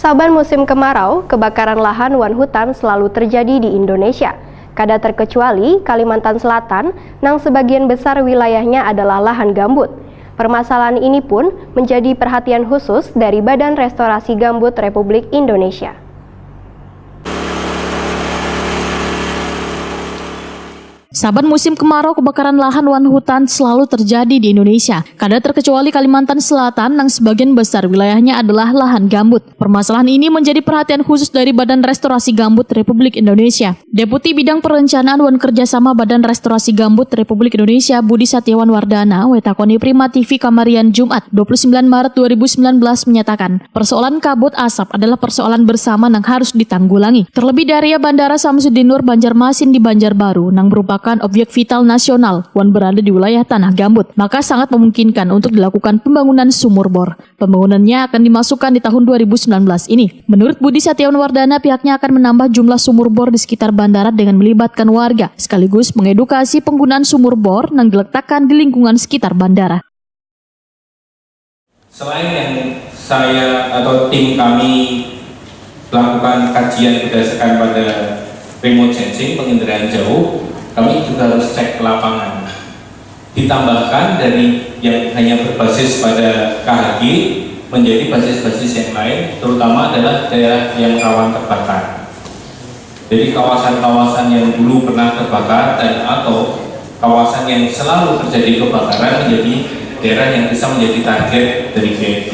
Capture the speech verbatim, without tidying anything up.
Saban musim kemarau, kebakaran lahan wan hutan selalu terjadi di Indonesia. Kada terkecuali Kalimantan Selatan, nang sebagian besar wilayahnya adalah lahan gambut. Permasalahan ini pun menjadi perhatian khusus dari Badan Restorasi Gambut Republik Indonesia. Saban musim kemarau, kebakaran lahan wan hutan selalu terjadi di Indonesia. Kada terkecuali Kalimantan Selatan, nang sebagian besar wilayahnya adalah lahan gambut. Permasalahan ini menjadi perhatian khusus dari Badan Restorasi Gambut Republik Indonesia. Deputi Bidang Perencanaan wan Kerjasama Badan Restorasi Gambut Republik Indonesia, Budi Setiawan Wardana, wetakoni Prima T V kamarian Jumat, dua puluh sembilan Maret dua ribu sembilan belas, menyatakan, persoalan kabut asap adalah persoalan bersama nang harus ditanggulangi. Terlebih di area Bandara Samsudinur Banjarmasin di Banjarbaru, nang merupakan objek vital nasional wan berada di wilayah tanah gambut, maka sangat memungkinkan untuk dilakukan pembangunan sumur bor. Pembangunannya akan dimasukkan di tahun dua ribu sembilan belas ini. Menurut Budi Setiawan Wardana, pihaknya akan menambah jumlah sumur bor di sekitar bandara dengan melibatkan warga, sekaligus mengedukasi penggunaan sumur bor yang diletakkan di lingkungan sekitar bandara. Selain yang saya atau tim kami lakukan kajian berdasarkan pada remote sensing, pengendaraan jauh, kami juga harus cek ke lapangan. Ditambahkan dari yang hanya berbasis pada K H G menjadi basis-basis yang lain, terutama adalah daerah yang rawan terbakar. Jadi kawasan-kawasan yang dulu pernah terbakar dan atau kawasan yang selalu terjadi kebakaran menjadi daerah yang bisa menjadi target dari P F G.